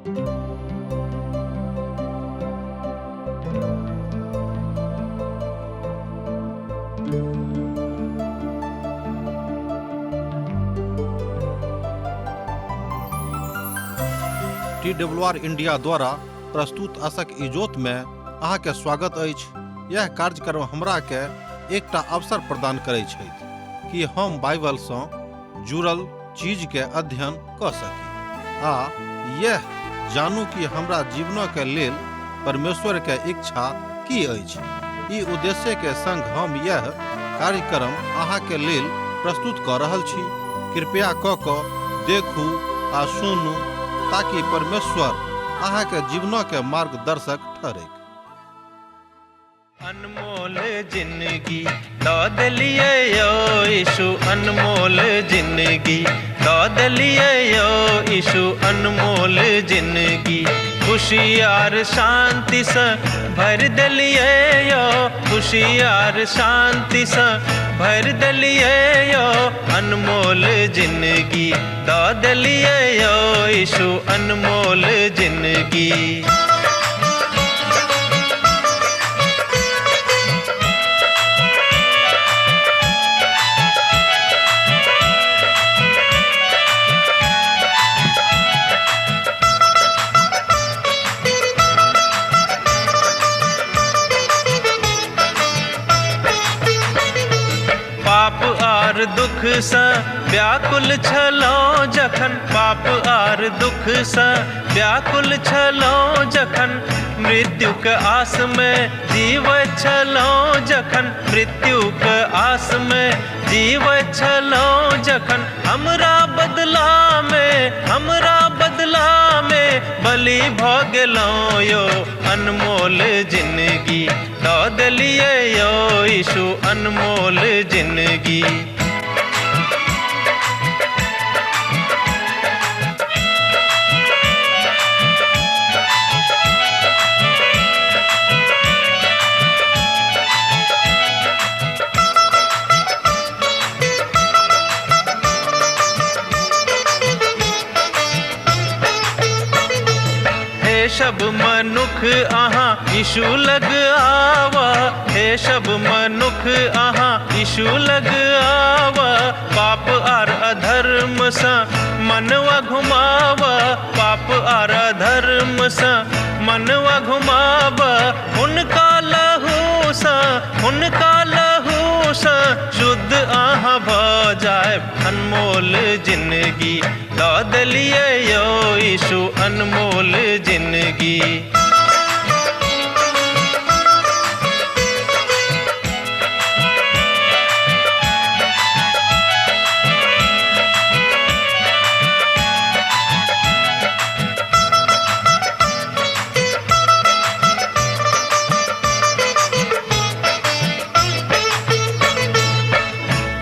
T W R India द्वारा प्रस्तुत असक इजोत में अहाँके स्वागत अछि। यह कार्यक्रम हमरा के एकटा अवसर प्रदान करै छथि कि हम बाइबल सँ जुड़ल चीज के अध्ययन कऽ सकी आ यह जानू कि हमरा जीवनक के लेल परमेश्वर के इच्छा की अछि। ई उद्देश्य के संग हम यह कार्यक्रम अहाँ के लेल प्रस्तुत कऽ रहल छी। कृपया कऽ कऽ देखू आ सुनू ताकि परमेश्वर अहाँ के जीवनक के मार्गदर्शक ठहरैक। अनमोल जिंदगी दऽ देलियै यौ यीशु, अनमोल जिंदगी दऽ देलियै यौ यीशु, अनमोल जिंदगी खुशी आर शांतिसँ भरि देलियै यौ, खुशी आर शांतिसँ भरि देलियै यौ, अनमोल जिंदगी दऽ देलियै यौ यीशु, अनमोल जिंदगी। पाप आर दुखसँ व्याकुल छलहुँ जखन, पाप आर दुखसँ व्याकुल छलहुँ जखन, मृत्युक आसमे जीवैत छलहुँ जखन, मृत्युक आसमे जीवैत छलहुँ जखन, हमरा बदलामे, हमरा बदलामे बलि भऽ गेलहुँ यौ, अनमोल जिंदगी दऽ देलियै यौ यीशु, अनमोल जिंदगी। हे सब मनुख अहाँ यीशु लग आवा, हे सब मनुख अहाँ यीशु लग आवा, पाप आर अधर्म सँ मनवा घुमावा, पाप आर अधर्म सँ मनवा घुमावा, हुनका लहू सँ, हुनका लहू सँ शुद्ध अहाँ भऽ जायब, अनमोल जिंदगी दऽ देलियै यौ यीशु, अनमोल जिंदगी।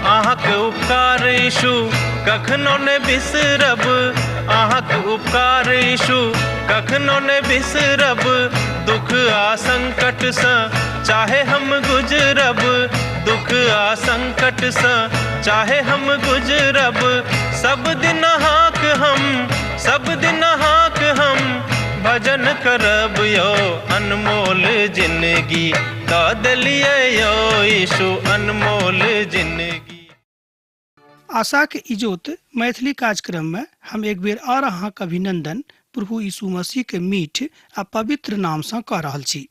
अहाँके उपकार यीशु कखनो ने बिसरब, अहाँके उपकार यीशु कखनो ने बिसरब, दुख आ संकटसँ चाहे हम गुजरब, दुख आ संकटसँ चाहे हम गुजरब, सब दिन अहाँक हम, सब दिन अहाँक हम भजन करब यौ, अनमोल जिंदगी दऽ देलियै यौ यीशु, अनमोल जिंदगी। आशाक इजोत मैथिली कार्यक्रम में हम एक बेर और अहाँक अभिनंदन प्रभु यीशु मसीह के मीठ आ पवित्र नाम सँ कऽ रहल छी।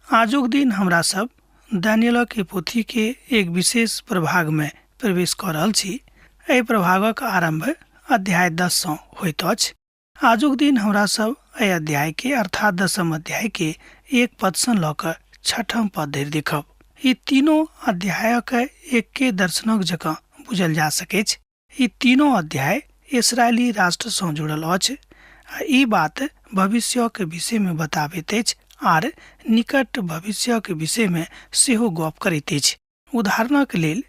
आजुक दिन हमरा सब दानियल के पोथी के एक विशेष प्रभाग में प्रवेश कऽ रहल छी। एहि प्रभागक आरंभ अध्याय 10 सँ होइत अछि। आजुक दिन हमरा सब एहि अध्याय के अर्थात दसम अध्याय के एक पद सँ लऽ कऽ छठम पद धरि देखब। ई तीनों अध्यायक एके दर्शनक जकाँ बुझल जा सकैछ। ई तीनों अध्याय इसराइली राष्ट्र सँ जुड़ल अछि आ ई बात भविष्यक विषय में बताबैत अछि आर निकट भविष्यक विषय में सेहो गप करैत अछि। उदाहरणक लेल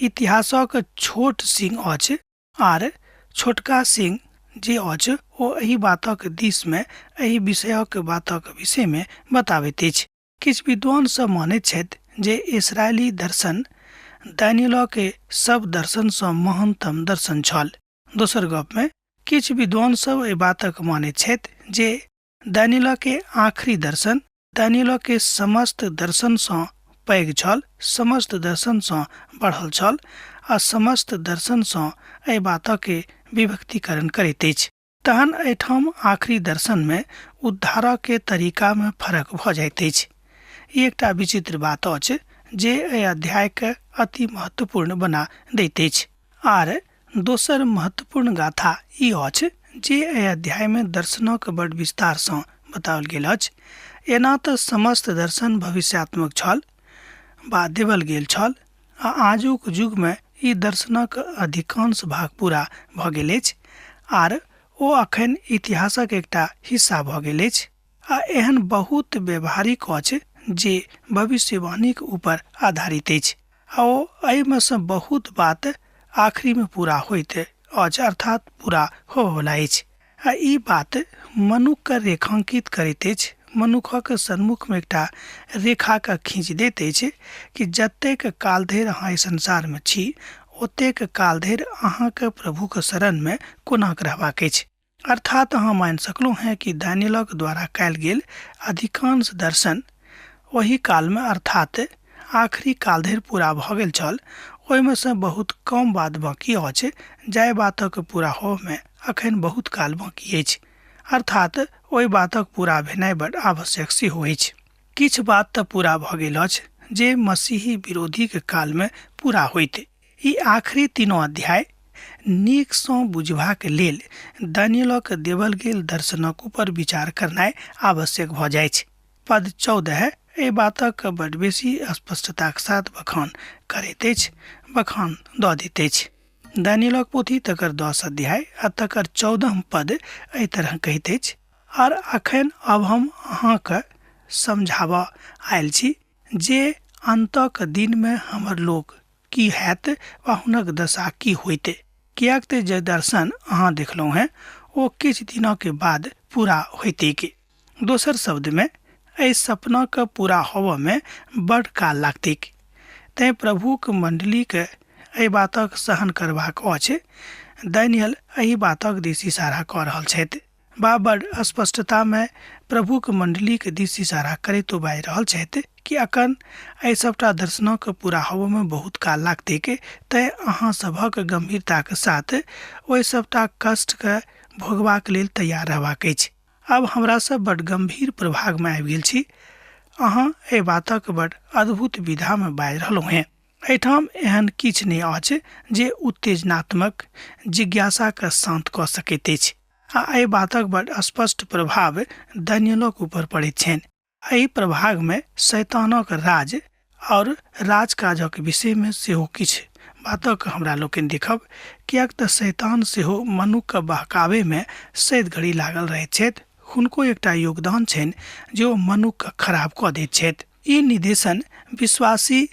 इतिहासक छोट सिंह अछि आर छोटका सिंह जे अछि ओ एहि बातक दिस में एहि विषयक बातक विषय में बताबैत अछि। किछु विद्वान सब मानैत छथि जे इसराइली दर्शन दानियलके सब दर्शनसँ महानतम दर्शन छल। दोसर गपमे किछु विद्वान सब एहि बातक मानैत छथि जे दानियलके आखिरी दर्शन दानियलके समस्त दर्शनसँ पैघ छल, समस्त दर्शनसँ बढ़ल छल आ समस्त दर्शनसँ एहि बातके विभक्तिकरण करैत अछि। तहन एहिठाम आखिरी दर्शनमे उद्धारके तरीकामे फरक भऽ जाइत अछि। ई एकटा विचित्र बात अछि जे एहि अध्यायके अति महत्वपूर्ण बना दैत अछि। आर दोसर महत्वपूर्ण गाथा ई अछि जे एहि अध्यायमे दर्शनक बड विस्तारसँ बताओल गेल अछि। एना तऽ समस्त दर्शन भविष्यात्मक छल बा देवल गेल छल आ आजुक युगमे ई दर्शनक अधिकांश भाग पूरा भऽ गेल अछि आर ओ अखन इतिहासक एकटा हिस्सा भऽ गेल अछि आ एहन बहुत व्यवहारिक अछि जे भविष्यवाणीक ऊपर आधारित अछि आ ओ एहिमे सँ बहुत बात आखिरीमे पूरा होइत अछि, अर्थात पूरा होबयवला अछि। आ ई बात मनुक्खके रेखांकित करैत अछि, मनुक्खक सन्मुखमे एकटा रेखाके खींच दैत अछि कि जतेक काल धरि अहाँ एहि संसारमे छी ओतेक काल धरि अहाँके प्रभुके शरणमे कोना रहबाक अछि। अर्थात अहाँ मानि सकलहुँ हेँ कि दानियलक द्वारा कयल गेल अधिकांश दर्शन ओहि कालमे अर्थात आखिरी काल धरि पूरा भऽ गेल छल। ओहिमे सँ बहुत कम बात बाँकी अछि जाहि बातक पूरा होबयमे अखन बहुत काल बाँकी अछि, अर्थात ओहि बातक पूरा भेनाइ बड आवश्यक सेहो अछि। किछु बात तऽ पूरा भऽ गेल अछि जे मसीही विरोधीक कालमे पूरा होइत। ई आखिरी तीनो अध्याय नीकसँ बुझबाक लेल दानियलक देवल गेल दर्शनक ऊपर विचार करनाइ आवश्यक भऽ जाइछ। पद 14 एहि बातक बड बेसी स्पष्टताक साथ बखान करैत अछि, बखान दऽ दैत अछि। दानियलक पोथी तकर 10 अध्याय आ तकर 14 पद एहि तरह कहैत अछि, आर अखन अब हम अहाँके समझाबऽ आयल छी जे अन्तक दिनमे हमर लोक की हैत वा हुनक दशा की होइत, किएक तऽ जे दर्शन अहाँ देखलहुँ हेँ ओ किछु दिनक बाद पूरा होइतैक। दोसर शब्दमे एहि सपनाके पूरा होबऽमे बड काल लागतैक। तेँ प्रभुक मण्डलीके एहि बातक सहन करबाक अछि। दानियल एहि बातक दिस इशारा कऽ रहल छथि बा बड स्पष्टतामे प्रभुक मण्डलीक दिस इशारा करैत ओ बाजि रहल छथि कि अखन एहि सभटा दर्शनक पूरा होबऽमे बहुत काल लागतैक, तेँ अहाँ सभक गम्भीरताक साथ ओहि सभटा कष्टके भोगबाक लेल तैयार रहबाक अछि। आब हमरा सब बड गम्भीर प्रभागमे आबि गेल छी। अहाँ एहि बातक बड अद्भुत विधामे बाजि रहलहुँ हेँ। एहिठाम एहन किछु नहि अछि जे उत्तेजनात्मक जिज्ञासाके शान्त कऽ सकैत अछि आ एहि बातक बड स्पष्ट प्रभाव दानियलक ऊपर पड़ैत छनि। एहि प्रभागमे शैतानक राज आओर राजकाजक विषयमे सेहो किछु बातक हमरा लोकनि देखब, किएक तऽ शैतान सेहो मनुक्खके बहकाबैमे सैद घड़ी लागल रहैत छथि। हुनको एकटा योगदान छनि जे ओ मनुक्खके खराब कऽ दैत छथि। ई निदेशन विश्वासी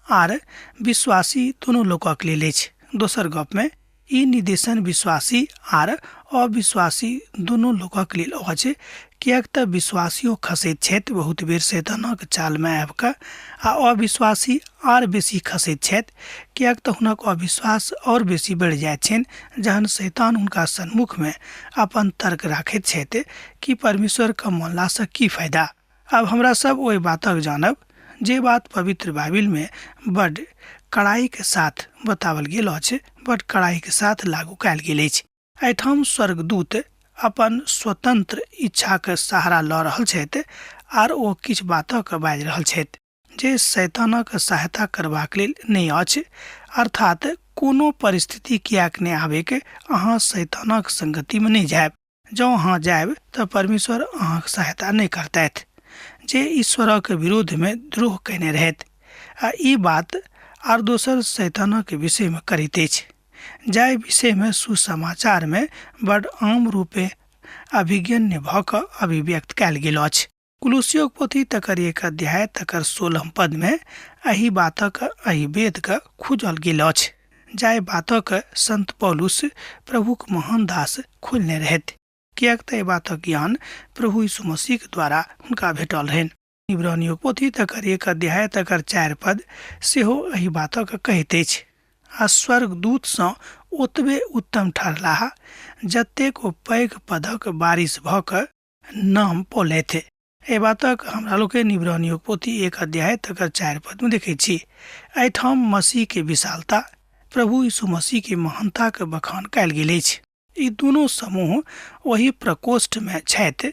आर विश्वासी दुनू लोकक लेल अछि। दोसर गपमे ई निदेशन विश्वासी आर अविश्वासी दुनू लोकक लेल अछि, किएक तऽ विश्वासियो खसैत छथि बहुत बेर शैतानक चालमे आबि कऽ आ अविश्वासी आर बेसी खसैत छथि, किएक तऽ हुनक अविश्वास आओर बेसी बढ़ि जाइत छनि जहन शैतान हुनका सन्मुखमे अपन तर्क राखैत छथि कि परमेश्वरके मानलासँ की फायदा। आब हमरा सब ओहि बातक जानब जे बात पवित्र बाइबिलमे बड कड़ाईके साथ बताओल गेल अछि, बड कड़ाईके साथ लागू कयल गेल अछि। एहिठाम स्वर्गदूत अपन स्वतंत्र इच्छाके सहारा लऽ रहल छथि आर ओ किछु बातक बाजि रहल छथि जे शैतानक सहायता करबाक लेल नहि अछि, अर्थात कोनो परिस्थिति किएक नहि आबैक अहाँ शैतानक संगतिमे नहि जायब। जँ अहाँ जायब तऽ परमेश्वर अहाँक सहायता नहि करतथि जे ईश्वरक विरोधमे द्रोह कयने रहथि। आ ई बात आर दोसर शैतानक विषयमे करैत अछि, जाहि विषयमे सुसमाचारमे बड आम रूपे अभिज्ञ भऽ कऽ अभिव्यक्त कयल गेल अछि। कुलुसियोक पोथी तकर 1 अध्याय तकर 16 पदमे एहि बातक एहि वेदके खुजल गेल अछि, जाहि बातक संत पौलुस प्रभुक महान दास खोलने रहथि, किएक तऽ एहि बातक ज्ञान प्रभु यीशु मसीहक द्वारा हुनका भेटल रहनि। इब्रानियोक पोथी तकर 1 अध्याय तकर 4 पद सेहो एहि बातक कहैत अछि। आ स्वर्गदूतसँ ओतबे उत्तम ठहरलाह जतेक ओ पैघ पदक बारिश भऽ कऽ नाम पौलथि। एहि बातक हमरा लोकनि इब्रानियोक पोथी एक अध्याय तकर 4 पदमे देखैत छी। एहिठाम मसीहके विशालता, प्रभु यीशु मसीहके महानताके बखान कयल गेल अछि। ई दुनू समूह ओहि प्रकोष्ठमे छथि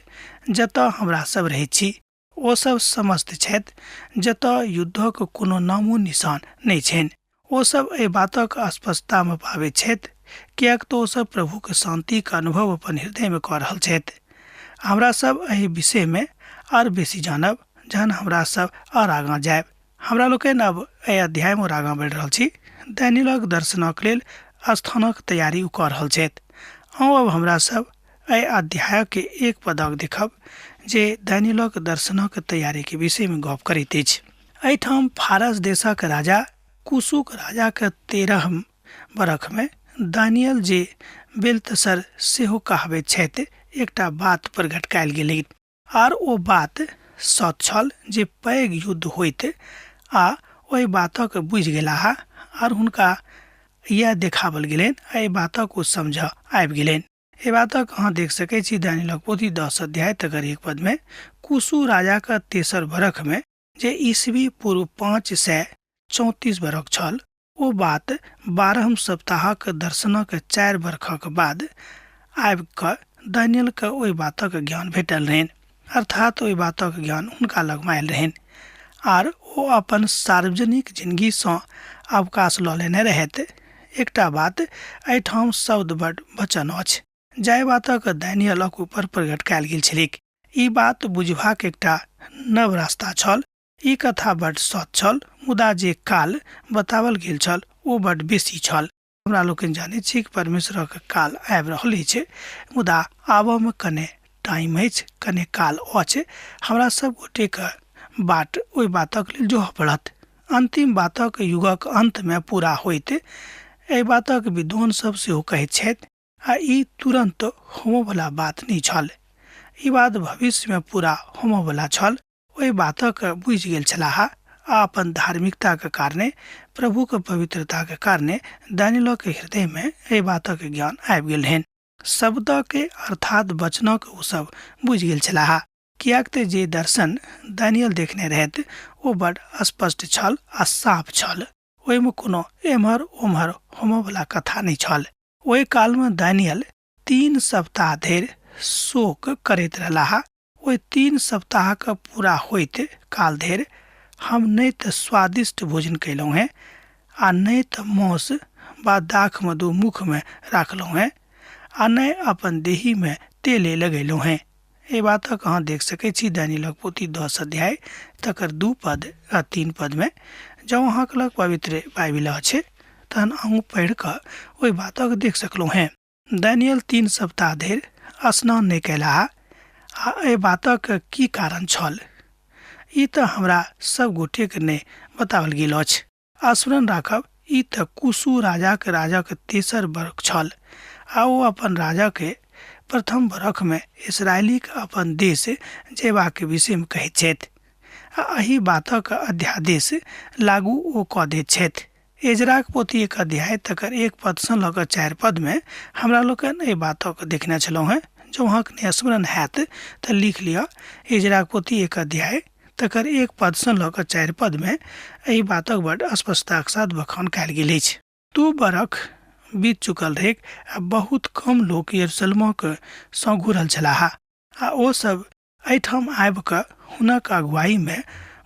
जतऽ हमरा सब रहैत छी। ओ सब समस्त छथि जतऽ युद्धक कोनो नामो निशान नहि छनि। ओ सब एहि बातक स्पष्टतामे पाबैत छथि, किएक तऽ ओ सब प्रभुक शान्तिक अनुभव अपन हृदयमे कऽ रहल छथि। हमरा सब एहि विषयमे आर बेसी जानब जहन हमरा सब आर आगाँ जायब। हमरा लोकनि अब एहि अध्यायमे आओर आगाँ बढ़ि रहल छी। दानियलक दर्शनक लेल स्थानक तैयारी ओ कऽ रहल छथि। आउ अब हमरा सब एहि अध्यायक एक पदक देखब जे दानियलक दर्शनक तैयारीके विषयमे गप करैत अछि। एहिठाम फारस देशक राजा कुशुक राजाके 13 बरखमे दानियल जे बेलतसर सेहो कहाबैत छथि एकटा बात प्रकट कयल गेलै आर ओ बात सत छल जे पैघ युद्ध होइत आ ओहि बातक बुझि गेलाह आर हुनका इएह देखावल गेलनि आ एहि बातक ओ समझ आबि गेलनि। एहि बातक अहाँ देख सकैत छी दानियलक पोथी 10 अध्याय तकर 1 पदमे कुशु राजाक तेसर बरखमे जे ईस्वी पूर्व 534 बरख छल ओ बात 12 सप्ताहक दर्शनक 4 बरखक बाद आबि कऽ दानियलके ओहि बातक ज्ञान भेटल रहनि, अर्थात ओहि बातक ज्ञान हुनका लगमे आयल रहनि आर ओ अपन सार्वजनिक जिनगीसँ अवकाश लऽ लेने रहथि। एकटा बात एहिठाम शब्द बड वचन अछि जाहि बातक दानियलक ऊपर प्रकट कयल गेल छलैक। ई बात बुझबाक एकटा नव रास्ता छल। ई कथा बड सत छल, मुदा जे काल बतावल गेल छल ओ बड बेसी छल। हमरा लोकनि जानैत छी कि परमेश्वरक काल आबि रहल अछि, मुदा आबऽमे कने टाइम अछि, कने काल अछि। हमरा सब गोटेके बाट ओहि बातक लेल जोहऽ पड़त। अन्तिम बातक युगक अन्तमे पूरा होइत एहि बातक विद्वान सब सेहो कहैत छथि आ ई तुरन्त होमऽवला बात नहि छल। ई बात भविष्यमे पूरा होमऽवला छल। ओहि बातक बुझि गेल छलाह आ अपन धार्मिकताक कारणे, प्रभुक पवित्रताक कारणे दानियलक हृदयमे एहि बातक ज्ञान आबि गेल रहनि। शब्दके अर्थात वचनक ओ सब बुझि गेल छलाह, किएक तऽ जे दर्शन दानियल देखने रहथि ओ बड स्पष्ट छल आ साफ छल। ओहिमे कोनो एम्हर ओम्हर होमऽवला कथा नहि छल। ओहि कालमे दानियल 3 सप्ताह धरि शोक करैत रहलाह। ओहि 3 सप्ताहक पूरा होइत काल धरि हम नहि तऽ स्वादिष्ट भोजन कयलहुँ हेँ आ नहि तऽ मांस वा दाख मधु मुखमे राखलहुँ हेँ आ नहि अपन देहीमे तेले लगेलहुँ हेँ। एहि बातक अहाँ देख सकैत छी दानियलक पोथी 10 अध्याय तकर 2 पद आ 3 पदमे। जँ अहाँके लग पवित्र बाइबिल अछि तहन अहूँ पढ़ि कऽ ओहि बातक देख सकलहुँ हेँ। दानियल 3 सप्ताह धरि स्नान नहि कयलाह आ एहि बातक की कारण छल ई तऽ हमरा सब गोटेके नहि बताओल गेल अछि। स्मरण राखब, ई तऽ कुशु राजाक राजाक तेसर बरख छल आ ओ अपन राजाके प्रथम बरखमे इसराइलीक अपन देश जयबाक विषयमे कहैत छथि आ एहि बातक अध्यादेश लागू ओ कऽ दैत छथि। एजराक पोथी 1 अध्याय तकर 1 पदसँ लऽ कऽ 4 पदमे हमरा लोकनि एहि बातक देखने छलहुँ हेँ। जँ अहाँके नहि स्मरण हैत तऽ लिख लिअ। एजराक पोथी 1 अध्याय तकर 1 पदसँ लऽ कऽ 4 पदमे एहि बातक बड स्पष्टताक साथ बखान कयल गेल अछि। 2 बरख बीत चुकल रहैक आ बहुत कम लोक यरूशलेमक सँ घुरल छलाह आ ओ सब एहिठाम आबि कऽ हुनक अगुवाईमे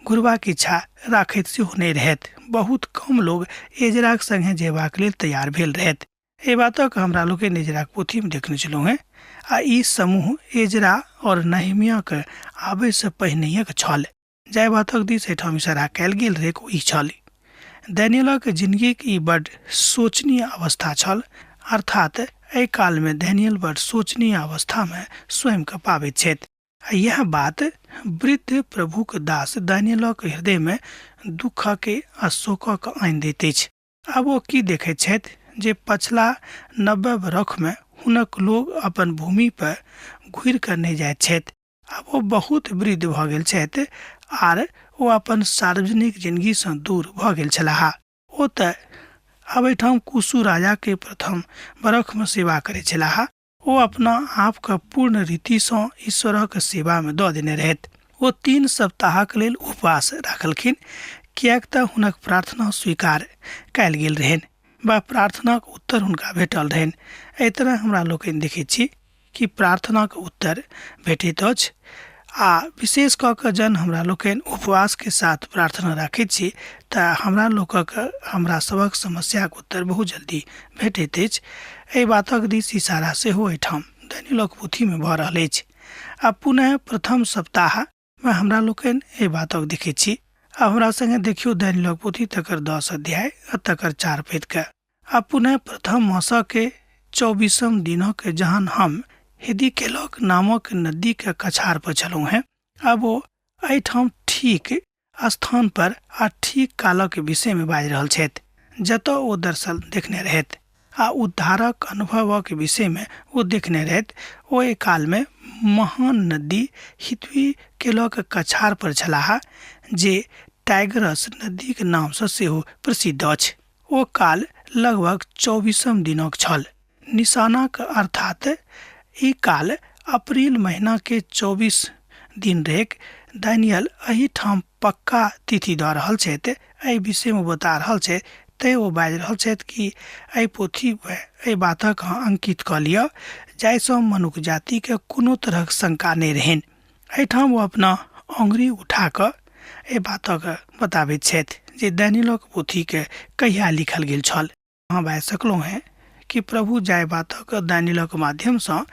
घुरबाक इच्छा राखैत सेहो नहि रहथि। बहुत कम लोग एजराक संगे जयबाक लेल तैयार भेल रहथि। एहि बातक हमरा लोकनि एजराक पोथीमे देखने छलहुँ हेँ आ ई समूह एजरा और नहेमियाक आबयसँ पहिनहिएक छल। जाहि बातक दिस एहिठाम इशारा कयल गेल रहैक ओ ई छल। दानियलक जिनगीक ई बड शोचनीय अवस्था छल, अर्थात एहि कालमे दानियल बड शोचनीय अवस्थामे स्वयंके पाबैत छथि आ इएह बात वृद्ध प्रभुक दास दानियलक हृदयमे दुःखके आ शोकक आनि दैत अछि। आब ओ की देखैत छथि जे पछिला 90 बरखमे हुनक लोग अपन भूमि पर घुरि कऽ नहि जाइत छथि। आब ओ बहुत वृद्ध भऽ गेल छथि आर ओ अपन सार्वजनिक जिनगीसँ दूर भऽ गेल छलाह। ओ तऽ आब एहिठाम कुशु राजाके प्रथम बरखमे सेवा करै छलाह। ओ अपना आपके पूर्ण रीतिसँ ईश्वरक सेवामे दऽ देने रहथि। ओ 3 सप्ताहक लेल उपवास राखलखिन, किएक तऽ हुनक प्रार्थना स्वीकार कयल गेल रहनि वा प्रार्थनाक उत्तर हुनका भेटल रहनि। एहि तरह हमरा लोकनि देखैत छी कि प्रार्थनाक उत्तर भेटैत अछि आ विशेष कऽ कऽ जहन हमरा लोकनि उपवासके साथ प्रार्थना राखैत छी तऽ हमरा लोकक हमरा सभक समस्याक उत्तर बहुत जल्दी भेटैत अछि। एहि बातक दिस इशारा सेहो एहिठाम दैनिलक पोथीमे भऽ रहल अछि। आ पुनः प्रथम सप्ताहमे हमरा लोकनि एहि बातक देखैत छी। आ हमरा सङ्गे देखियौ दैनिलक पोथी तकर 10 अध्याय आ तकर 4 पदके। आ पुनः प्रथम मासके 24 दिनक जहन हम हिदिकेलक नामक नदीके कछार पर छलहुँ हेँ। आब ओ एहिठाम ठीक स्थान पर आ ठीक कालक विषयमे बाजि रहल छथि जतऽ ओ दर्शन देखने रहथि आ उद्धारक अनुभवक विषयमे ओ देखने रहथि। ओहि कालमे महान नदी हिद्विकेलक कछार पर छलाह जे टाइगरस नदीक नामसँ सेहो प्रसिद्ध अछि। ओ काल लगभग 24 दिनक छल। निशानाक अर्थात ई काल अप्रैल महीना के 24 दिन रहैक। दानियल एहिठाम पक्का तिथि दऽ रहल छथि, एहि विषयमे बता रहल छथि। तैँ ओ बाजि रहल छथि कि एहि पोथीमे एहि बातक अहाँ अंकित कऽ लिअ जाहिसँ मनुख जातिके कोनो तरहक शंका नहि रहनि। एहिठाम ओ अपना अङ्गुरी उठा कऽ एहि बातक बताबैत छथि जे दानियलक पोथीके कहिया लिखल गेल छल। अहाँ बाजि सकलहुँ हेँ कि प्रभु जाहि बातक दानियलक माध्यमसँ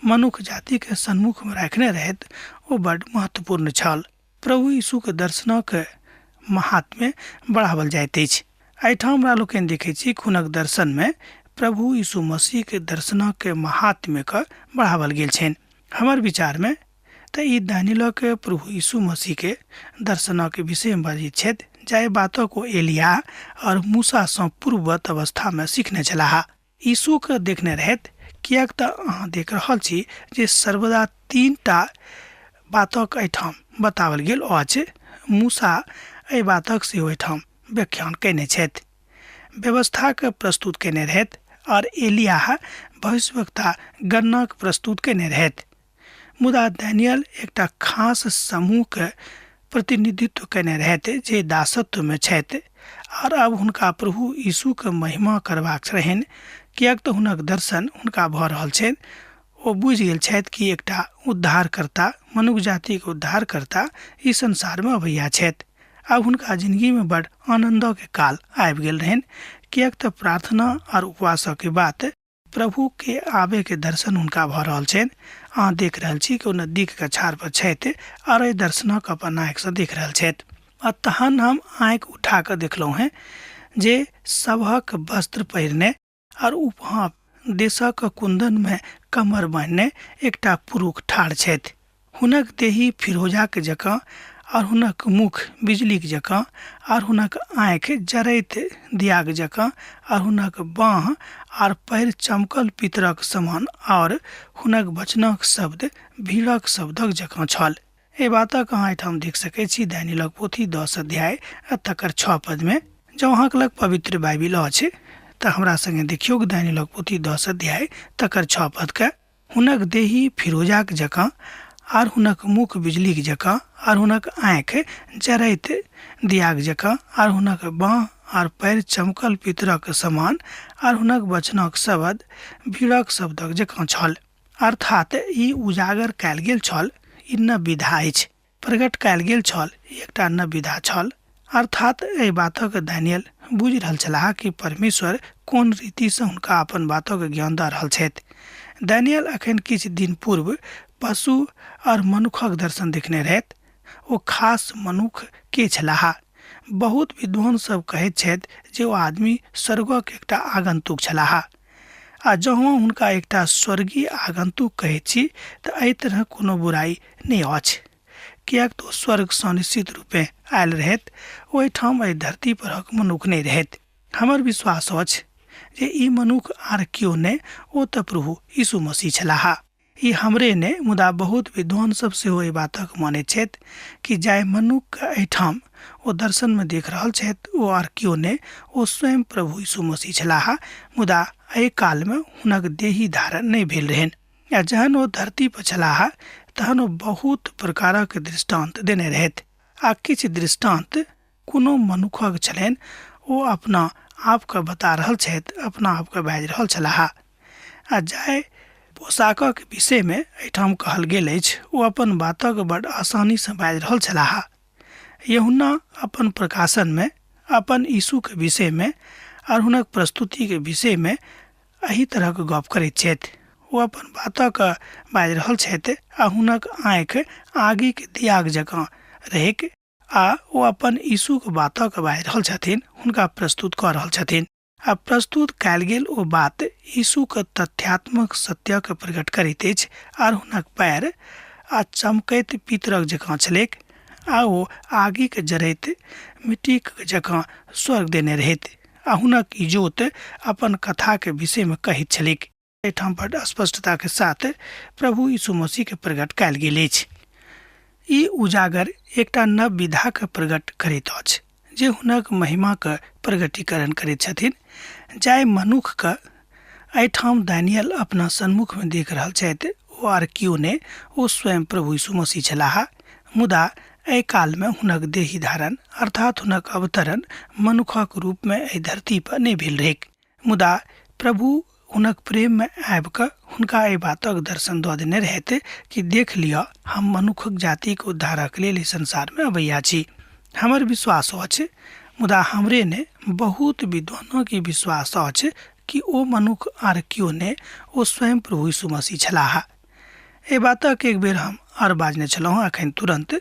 मनुख जातिके सन्मुखमे राखने रहथि ओ बड्ड महत्वपूर्ण छल। प्रभु यीशुके दर्शनक महात्म्य बढ़ावल जाइत अछि। एहिठाम हमरा लोकनि देखैत छी हुनक दर्शनमे प्रभु यीशु मसीहके दर्शनक महात्म्यके बढ़ावल गेल छनि। हमर विचारमे तऽ ई दानियलक प्रभु यीशु मसीहके दर्शनक विषयमे बाजैत छथि जाहि बातक ओ एलिया और मूसासँ पूर्ववत अवस्थामे सीखने छलाह। यीशुके देखने रहथि, किएक तऽ अहाँ देख रहल छी जे सर्वदा 3 टा बातक एहिठाम बताओल गेल अछि। मूसा एहि बातक सेहो एहिठाम व्याख्यान कयने छथि। व्यवस्थाके प्रस्तुत कयने रहथि और एलियाह भविष्यवक्ता गणनाक प्रस्तुत कयने रहथि। मुदा दानियल एकटा खास समूहके प्रतिनिधित्व कयने रहथि जे दासत्वमे छथि और अब हुनका प्रभु यीशुके महिमा करबाक रहनि, किएक तऽ हुनक दर्शन हुनका भऽ रहल छनि। ओ बुझि गेल छथि कि एकटा उद्धारकर्ता, मनुख जातिके उद्धारकर्ता ई संसारमे अबैया छथि। आब हुनका जिंदगीमे बड़ आनन्दके काल आबि गेल रहनि, किएक तऽ प्रार्थना और उपवासके बात प्रभु के आबे के दर्शन हुनका भऽ रहल छनि। अहाँ देख रहल छी कि ओ नदीके कछार पर छथि और एहि दर्शनक अपन आँखिसँ देख रहल छथि। आ तहन हम आँखि उठा कऽ देखलहुँ हेँ जे सबहक वस्त्र पहिरने और उपहाँ देशक कुन्दनमे कमर बान्हने एकटा पुरुष ठाढ़ छथि। हुनक देही फिरोजाक जकाँ और हुनक मुख बिजलीक जकाँ और हुनक आँखि जरैत दियाक जकाँ और हुनक बाँह और पैर चमकल पितरक समान और हुनक वचनक शब्द भीड़क शब्दक जकाँ छल। एहि बातक अहाँ एहिठाम देख सकैत छी दानियलक पोथी 10 अध्याय आ तकर 6 पदमे। जँ अहाँके लग पवित्र बाइबिल अछि तऽ हमरा सङ्गे देखियौ दानियलक पोथी 10 अध्याय तकर 6 पदके। हुनक देही फिरोजाक जकाँ आर हुनक मुख बिजलीक जकाँ आर हुनक आँखि जरैत दियाक जकाँ आर हुनक बाँह आर पैर चमकल पितरक समान आर हुनक वचनक शब्द भीड़क शब्दक जकाँ छल। अर्थात ई उजागर कयल गेल छल, ई नव विधा अछि। प्रकट कयल गेल छल, ई एकटा नव विधा छल। अर्थात एहि बातक दानियल बुझि रहल छलाह कि परमेश्वर कोन रीतिसँ हुनका अपन बातक ज्ञान दऽ रहल छथि। दानियल अखन किछु दिन पूर्व पशु और मनुखक दर्शन देखने रहथि। ओ खास मनुख के छलाह? बहुत विद्वान सब कहैत छथि जे ओ आदमी स्वर्गक एकटा आगंतुक छलाह। आ जँ हुनका एकटा स्वर्गीय आगंतुक कहैत छी तऽ एहि तरह कोनो बुराइ नहि अछि, किएक तऽ ओ स्वर्गसँ निश्चित रूपेँ आयल रहथि, ओहिठाम एहि धरती परक मनुख नहि रहथि। हमर विश्वास अछि जे ई मनुख आर केओ नहि, ओ तऽ प्रभु यीशु मसीह छलाह। ई हमरे नहि, मुदा बहुत विद्वान सब सेहो एहि बातक मानैत छथि कि जाहि मनुखके एहिठाम ओ दर्शनमे देख रहल छथि ओ आर केओ नहि, ओ स्वयं प्रभु यीशु मसीह छलाह। मुदा एहि कालमे हुनक देही धारण नहि भेल रहनि आ जहन ओ धरती पर छलाह तहन ओ बहुत प्रकारक दृष्टान्त देने रहथि आ किछु दृष्टान्त कोनो मनुखक छलनि, ओ अपना आपके बता रहल छथि, अपना आपके बाजि रहल छलाह। आ जाहि पोशाकक विषयमे एहिठाम कहल गेल अछि ओ अपन बातक बड आसानीसँ बाजि रहल छलाह। यूहन्ना अपन प्रकाशनमे अपन यीशुके विषयमे आर हुनक प्रस्तुतिके विषयमे एहि तरहक गप करैत छथि। ओ अपन बातक बाजि रहल छथि आ हुनक आँखि आगिक दियाक जकाँ रहैक आ ओ अपन यीशुक बातक बाजि रहल छथिन, हुनका प्रस्तुत कऽ रहल छथिन। आ प्रस्तुत कयल गेल ओ बात यीशुक तथ्यात्मक सत्यक प्रकट करैत अछि आर हुनक पैर आ चमकैत पितरक जकाँ छलैक आ ओ आगिक जरैत मिट्टीक जकाँ स्वर्ग देने रहैत आ हुनक इजोत अपन कथाक विषयमे कहैत छलैक। एहिठाम बड स्पष्टताके साथ प्रभु यीशु मसीहके प्रकट कयल गेल अछि। ई उजागर एकटा नव विधाके प्रकट करैत अछि जे हुनक महिमाके प्रगटीकरण करैत छथिन। जाहि मनुखके एहिठाम दानियल अपना सन्मुखमे देख रहल छथि ओ आर केओ नहि, ओ स्वयं प्रभु यीशु मसीह छलाह। मुदा एहि कालमे हुनक देही धारण अर्थात हुनक अवतरण मनुखक रूपमे एहि धरती पर नहि भेल रहैक। मुदा प्रभु हुनक प्रेममे आबि कऽ हुनका एहि बातक दर्शन दऽ देने रहथि कि देख लिअ, हम मनुखक जातिक उद्धारक लेल एहि संसारमे अबैया छी। हमर विश्वास अछि, मुदा हमरे नहि, बहुत विद्वानक ई विश्वास अछि कि ओ मनुख आर केओ नहि, ओ स्वयं प्रभु यीशु मसीह छलाह। एहि बातक एक बेर हम आर बाजने छलहुँ एखन तुरन्त,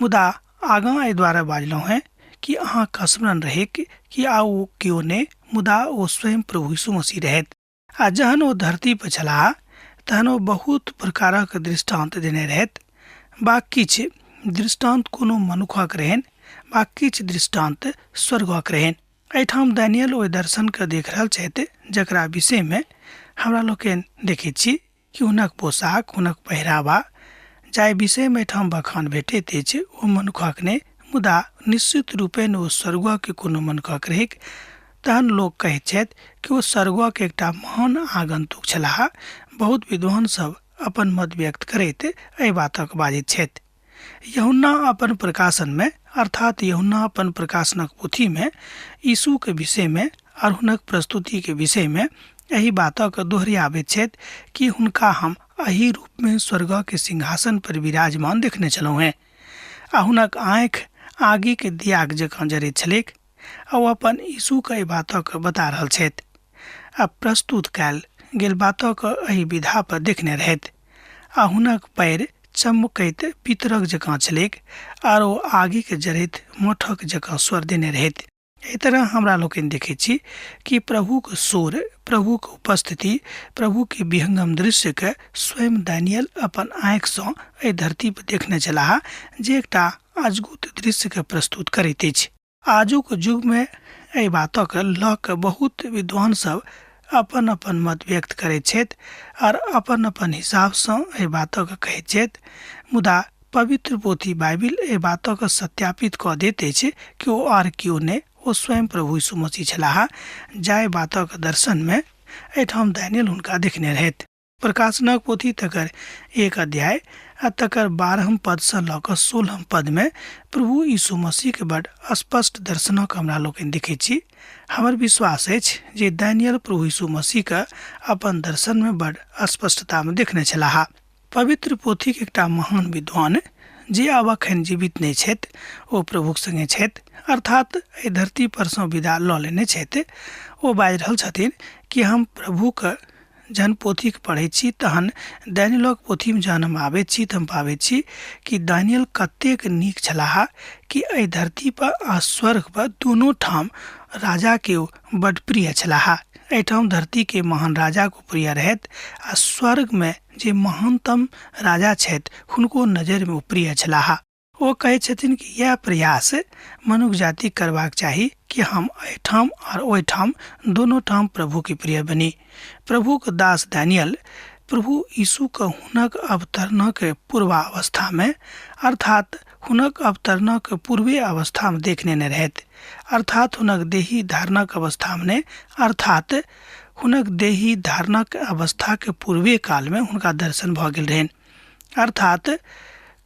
मुदा आगाँ एहि दुआरे बाजलहुँ हेँ कि अहाँके स्मरण रहैक कि आ ओ केओ नहि, मुदा ओ स्वयं प्रभु यीशु मसीह रहथि। आ जहन ओ धरती पर छलाह तहन ओ बहुत प्रकारक दृष्टान्त देने रहथि, बा किछु दृष्टान्त कोनो मनुखक रहनि बा किछु दृष्टान्त स्वर्गक रहनि। एहिठाम दानियल ओहि दर्शनके देख रहल छथि जकरा विषयमे हमरा लोकनि देखैत छी कि हुनक पोशाक, हुनक पहिरावा जाहि विषयमे एहिठाम बखान भेटैत अछि ओ मनुखक नहि, मुदा निश्चित रूपेण ओ स्वर्गक कोनो मनुखक रहैक। तहन लोक कहैत छथि कि ओ स्वर्गक एकटा महान आगन्तुक छलाह। बहुत विद्वान सब अपन मत व्यक्त करैत एहि बातक बाजैत छथि। यूहन्ना अपन प्रकाशनमे अर्थात यूहन्ना अपन प्रकाशनक पोथीमे यीशुके विषयमे आर हुनक प्रस्तुतिके विषयमे एहि बातक दोहरियाबैत छथि कि हुनका हम एहि रूपमे स्वर्गके सिंहासन पर विराजमान देखने छलहुँ हेँ आ हुनक आँखि आगिके दियाक जकाँ जरैत छलैक आ ओ अपन यीशुके एहि बातक बता रहल छथि आ प्रस्तुत कयल गेल बातक एहि विधा पर देखने रहथि आ हुनक पैर चमकैत पितरक जकाँ छलैक आर ओ आगिक जरैत मठक जकाँ स्वर देने रहैत। एहि तरह हमरा लोकनि देखैत छी कि प्रभुक स्वर, प्रभुक उपस्थिति, प्रभुके विहंगम दृश्यके स्वयं दानियल अपन आँखिसँ एहि धरती पर देखने छलाह जे एकटा अजगुत दृश्यके प्रस्तुत करैत अछि। आजुक युगमे एहि बातक लऽ कऽ बहुत विद्वान सब अपन अपन मत व्यक्त करैत छथि आर अपन अपन हिसाबसँ एहि बातक कहैत छथि, मुदा पवित्र पोथी बाइबिल एहि बातक सत्यापित कऽ दैत अछि कि ओ आर केओ नहि, ओ स्वयं प्रभु यीशु मसीह छलाह जाहि बातक दर्शनमे एहिठाम दानियल हुनका देखने रहथि। प्रकाशनक पोथी तकर एक अध्याय आ तकर 12 पदसँ लऽ कऽ 16 पदमे प्रभु यीशु मसीहके बड स्पष्ट दर्शनक हमरा लोकनि देखैत छी। हमर विश्वास अछि जे दानियल प्रभु यीशु मसीहके अपन दर्शनमे बड स्पष्टतामे देखने छलाह। पवित्र पोथीक एकटा महान विद्वान जे आब अखन जीवित नहि छथि, ओ प्रभुक संगे छथि, अर्थात एहि धरती परसँ विदा लऽ लेने छथि। ओ बाजि रहल छथिन कि हम प्रभुक जहन पोथीके पढ़ै छी तहन दानियलक पोथीमे जहन हम आबै छी तऽ हम पाबै छी कि दानियल कतेक नीक छलाह कि एहि धरतीपर आ स्वर्गपर दुनू ठाम राजाके ओ बड्ड प्रिय छलाह। एहिठाम धरतीके महान राजाके ओ प्रिय रहथि आ स्वर्गमे जे महानतम राजा छथि हुनको नजरिमे ओ प्रिय छलाह। ओ कहै छथिन कि इएह प्रयास मनुख जाति करबाक चाही कि हम एहिठाम आर ओहिठाम दोनो ठाम प्रभुके प्रिय बनी। प्रभुक दास दानियल प्रभु यीशुके हुनक अवतरणक पूर्वावस्थामे, अर्थात हुनक अवतरणक पूर्वे अवस्थामे देख नेने रहथि, अर्थात हुनक देही धारणक अवस्थामे नहि, अर्थात हुनक देही धारणक अवस्थाके पूर्वे कालमे हुनका दर्शन भऽ गेल रहनि। अर्थात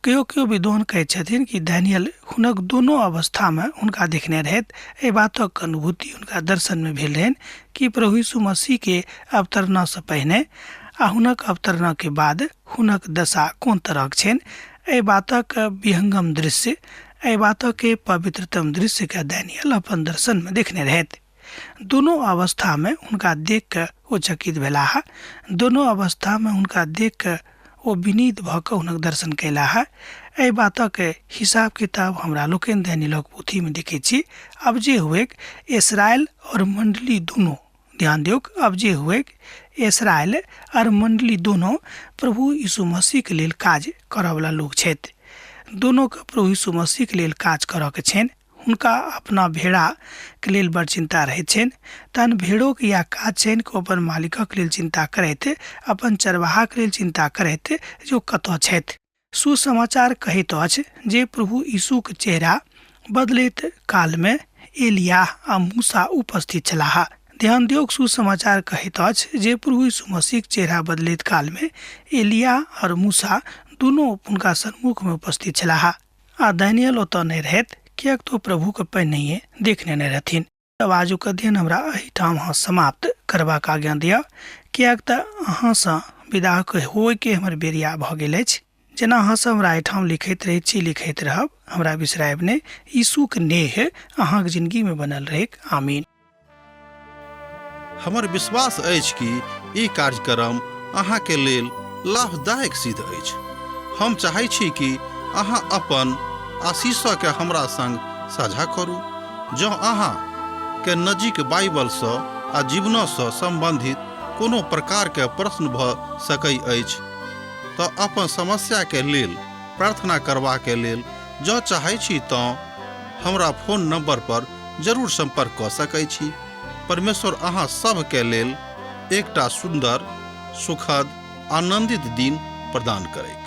केओ केओ विद्वान कहै छथिन कि दानियल हुनक दुनू अवस्थामे हुनका देखने रहथि। एहि बातक अनुभूति हुनका दर्शनमे भेल रहनि कि प्रभु यीशु मसीहके अवतरणासँ पहिने आ हुनक अवतरणाके बाद हुनक दशा कोन तरहक छनि। एहि बातक विहंगम दृश्य, एहि बातक पवित्रतम दृश्यके दानियल अपन दर्शनमे देखने रहथि। दुनू अवस्थामे हुनका देख कऽ ओ चकित भेलाह। दुनू अवस्थामे हुनका देख कऽ ओ विनीत भऽ कऽ हुनक दर्शन कयलाह। एहि बातक हिसाब किताब हमरा लोकनि दानियलक पोथीमे देखै छी। आब जे हुएक, इसराइल आओर मण्डली दुनू, ध्यान दियौक, अब जे हुएक, इसराइल आओर मण्डली दुनू प्रभु यीशु मसीहके लेल काज करऽवला लोक छथि। दुनूके प्रभु यीशु मसीहके लेल काज करऽके छनि। हुनका अपना भेड़ाके लेल बड़ चिन्ता रहैत छनि। तहन भेड़ोके इएह काज छनि कि ओ अपन मालिकक लेल चिन्ता करथि, अपन चरवाहाके लेल चिन्ता करथि जे ओ कतऽ छथि। सुसमाचार कहैत अछि जे प्रभु यीशुक चेहरा बदलैत कालमे एलियाह आ मूसा उपस्थित छलाह। ध्यान दियौक, सुसमाचार कहैत अछि जे प्रभु यीशु मसीहक चेहरा बदलैत कालमे एलियाह आओर मूसा दुनू हुनका सन्मुखमे उपस्थित छलाह। आ दानियल ओतऽ नहि रहथि, किएक तऽ ओ प्रभुके पहिनहिए देख नेने रहथिन। तब आजुक अध्ययन हमरा एहिठाम अहाँ समाप्त करबाक आज्ञा दिअ, किएक तऽ अहाँसँ विदा होइके हमर बेरिया भऽ गेल अछि। जेना अहाँ सब हमरा एहिठाम लिखैत रहैत छी, लिखैत रहब, हमरा बिसरायब नहि। यीशुक नेह अहाँक जिनगीमे बनल रहैक। आमीन। हमर विश्वास अछि कि ई कार्यक्रम अहाँके लेल लाभदायक सिद्ध अछि। हम चाहै छी कि अहाँ अपन आशीषके हमरा संग साझा करू। जँ अहाँ के नजीक बाइबलसँ आ जीवनसँ सम्बन्धित कोनो प्रकारके प्रश्न भऽ सकै अछि तऽ अपन समस्याके लेल प्रार्थना करबाके लेल जँ चाहै छी तँ हमरा फोन नंबर पर जरूर संपर्क कऽ सकै छी। परमेश्वर अहाँ सभके लेल एकटा सुन्दर, सुखद, आनंदित दिन प्रदान करैत।